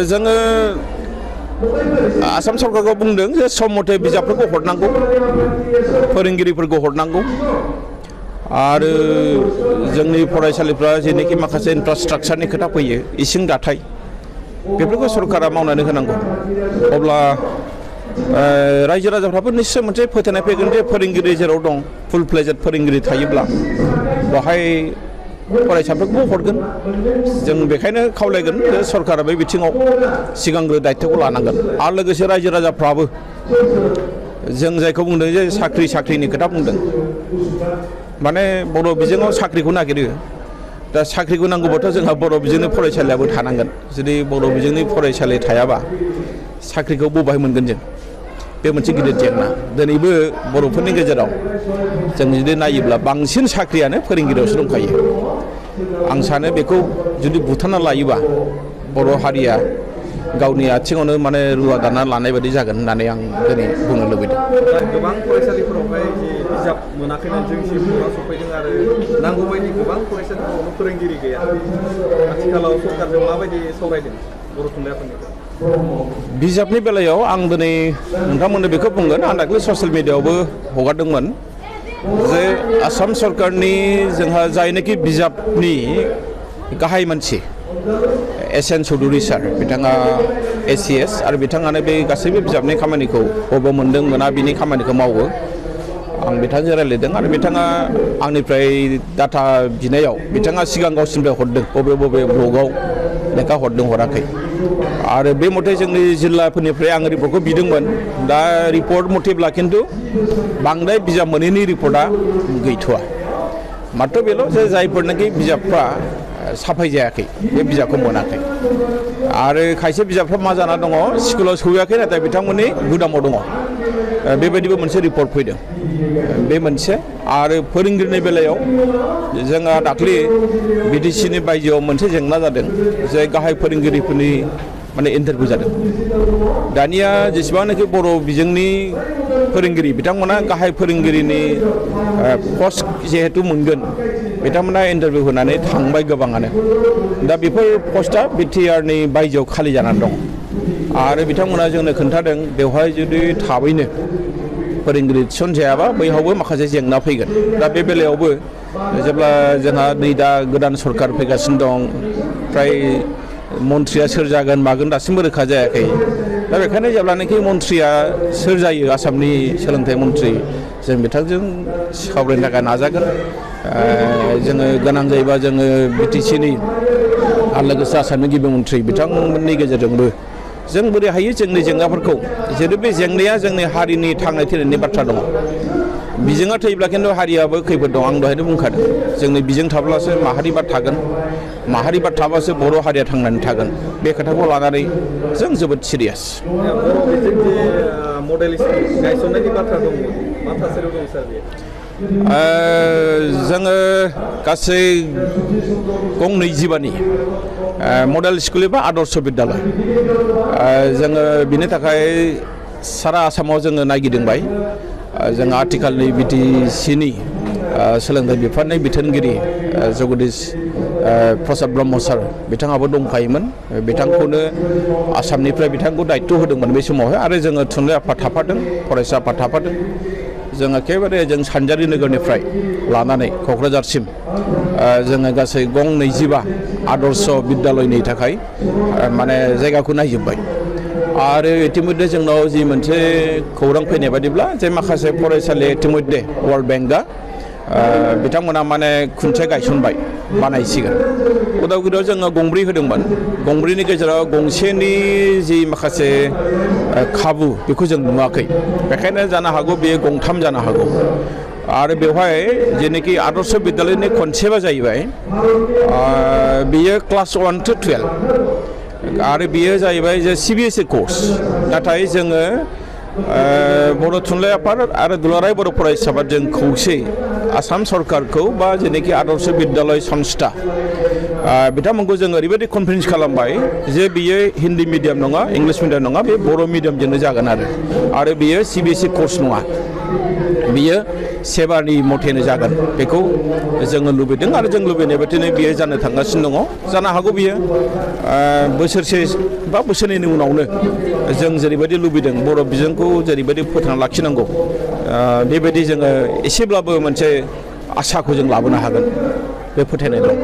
जोङो आसाम सरकारखौ बुंदों जे सम मथे बिजाबफोरखौ हरनांगौ फोरोंगिरिफोरखौ हरनांगौ आरो जोंनि फरायसालिफ्रा जेनोखि माखासे इनफ्रास्ट्राक्चारनि खोथा फैयो इसिं दाथाय बेफोरखौ सरकारा मावनानै होनांगौ अब्ला रायजो राजाफ्राबो निश्चय मोनसे फोथायनाय फैगोन जे फोरोंगिरि जेराव दं फुल फ्लेजेड फोरोंगिरि थायोब्ला बेवहाय फरायसाफोरखौ हरगोन जों बेखायनो खावलायगोन जे सरकारा बे बिथिङाव सिगांग्रो दायित्वखौ लानांगोन आरो लोगोसे रायजो राजाफ्राबो जों जायखौ बुंदों जे साख्रिनि खोथा बुंदों माने बर' बिजोङाव साख्रिखौ नागिरो दा साख्रिखौ नांगौबाथ' जोंहा बर' बिजोंनि फरायसालियाबो थानांगोन जुदि बर' बिजोंनि फरायसालि थायाबा साख्रिखौ बबेहाय मोनगोन जों बे मोनसे गिदिर जेंना दिनैबो बर'फोरनि गेजेराव जों जुदि नायोब्ला बांसिन साख्रियानो फोरोंगिरियावसो दंखायो आं सानो बेखौ जुदि बुथारना लायोबा बर' हारिया गावनि आथिङावनो माने रुवा दाना लानाय बायदि जागोन होननानै आं दिनै बुंनो लुबैदों गोबां फरायसालिफोरावहाय जे बिजाब मोनाखैमोन जोंसिम मुवा सफैदों आरो नांगौ बायदि गोबां फरायसालिफोरावनो फोरोंगिरि गैया आथिखालाव सरकारजों माबायदि सावरायदों बर' थुनलाइ आफादनिफ्राय बिजाबनि बेलायाव आं दिनै नोंथांमोननो बेखौ बुंगोन आं दाख्लै ससियेल मिडियायावबो हगारदोंमोन जे आसाम सरकारनि जोंहा जायनोखि बिजाबनि गाहाय मानसि एस.एन. चौधुरी सार बिथाङा ACS आरो बिथाङानो बे गासैबो बिजाबनि खामानिखौ बबेयाव मोन्दों मोना बिनि खामानिखौ मावो आं बिथांजों रायज्लायदों आरो बिथाङा आंनिफ्राय डाटा बिनायाव बिथाङा सिगां गावसिनिफ्राय हरदों बबे ब्लगाव लेखा हरदों हराखै आरो बे मथे जोंनि जिल्लाफोरनिफ्राय आं रिपर्टखौ बिदोंमोन दा रिपर्ट मथेब्ला खिन्थु बांद्राय बिजाब मोनैनि रिपर्टआ गैथ'वा मात्र बेल' जे जायफोरनाखि बिजाबफ्रा साफाय जायाखै बे बिजाबखौ मोनाखै आरो खायसे बिजाबफ्रा मा जाना दङ स्कुलाव सहैयाखै नाथाय बिथांमोननि गुदामाव दङ बेबायदिबो मोनसे रिपर्ट फैदों बे मोनसे आरो फोरोंगिरिनि बेलायाव जोंहा दाख्लै BTCनि बायजोआव मोनसे जेंना जादों जे गाहाय फोरोंगिरिफोरनि माने इन्टारभिउ जादों दानिया जेसेबांनाखि बर' बिजोंनि फोरोंगिरि बिथांमोना गाहाय फोरोंगिरिनि पस्ट जिहेतु मोनगोन बिथांमोना इन्टारभिउ होनानै थांबाय गोबाङानो दा बेफोर पस्टआ BTRनि बायजोआव खालि जानानै दं आरो बिथांमोना जोंनो खोन्थादों बेवहाय जुदि थाबैनो फोरोंगिरि थिसनजायाबा बैहावबो माखासे जेंना फैगोन दा बे बेलायावबो जेब्ला जोंहा नै दा गोदान सरकार फैगासिनो दं फ्राय मन्थ्रिया सोर जागोन मागोन दासिमबो रोखा जायाखै दा बेखायनो जेब्लानाखि मन्थ्रिया सोर जायो आसामनि सोलोंथाइ मन्थ्रि जों बिथांजों सावरायनो थाखाय नाजागोन जोङो गोनां जायोबा जोङो BTCनि आरो लोगोसे आसामनि गिबि मन्थ्रि बिथांमोननि गेजेरजोंबो जों बोरै हायो जोंनि जेंनाफोरखौ जेरै बे जेंनाया जोंनि हारिनि थांनाय थैनायनि बाथ्रा दङ बिजोङा थैब्ला खिन्थु हारियाबो खैफोद दं आं दहायनो बुंखादों जोंनि बिजों थाब्लासो माहारिबा थागोन माहारिबा थाबासो बर' हारिया थांनानै थागोन बे खोथाखौ लानानै जों जोबोद सिरियास बर' बिजों जे मडेल स्कुल गायसननायनि बाथ्रा दङ मा थासारियाव दं सार बेयो जोङो गासै गं 22 मडेल स्कुल एबा आदर्श बिद्यालय जोङो बिनि थाखाय सारा आसामाव जोङो नायगिदिंबाय जों आथिखालनि BTCनि सोलोंथाइ बिफाननि बिथोनगिरि जगदीश प्रसाद ब्रह्म सार बिथाङाबो दंफायोमोन बिथांखौनो आसामनिफ्राय बिथांखौ दायित्व होदोंमोन बे समावहाय आरो जोङो थुनलाइ आफाद थाफादों फरायसा आफाद थाफादों जों एखेबारे जों सानजारि नोगोरनिफ्राय लानानै क'क्राझारसिम जोङो गासै गं 25 आदर्श बिद्यालयनि थाखाय माने जायगाखौ नायजोब्बाय आरो इतिमध्य जोंनाव जि मोनसे खौरां फैनाय बादिब्ला जे माखासे फरायसालि इतिमध्य वर्ल्ड बेंकआ बिथांमोना माने खुन्थिया गायसनबाय बानायसिगोन उदालगुरियाव जोङो गंब्रै होदोंमोन गंब्रैनि गेजेराव गंसेनि जि माखासे खाबु बेखौ जों नुवाखै बेखायनो जानो हागौ बेयो गंथाम जानो हागौ आरो बेवहाय जेनोखि आदर्श बिद्यालयनि कनसेप्टआ जाहैबाय बेयो क्लास 1 to 12 आरो बेयो जाहैबाय जे CBSE कर्स नाथाय जोङो बर' थुनलाइ आफाद आरो दुलाराय बर' फरायसा आफाद जों खौसे आसाम सरकारखौ बा जेनोखि आदर्श बिद्यालय संस्था बिथांमोनखौ जों ओरैबायदि कनभिन्स खालामबाय जे बियो हिन्दी मिडियाम नङा इंलिश मिडियाम नङा बे बर' मिडियामजोंनो जागोन आरो बियो CBSE कर्स नङा बियो सेबानि मथेनो जागोन बेखौ जोङो लुबैदों आरो जों लुबैनाय बायदिनो बियो जानो थांगासिनो दङ जानो हागौ बियो बोसोरसे बा बोसोरनैनि उनावनो जों जेरैबायदि लुबैदों बर' बिजोंखौ जेरैबायदि फोथांना लाखिनांगौ बेबायदि जोङो एसेब्लाबो मोनसे आसाखौ जों लाबोनो हागोन बे फोथायनाय दं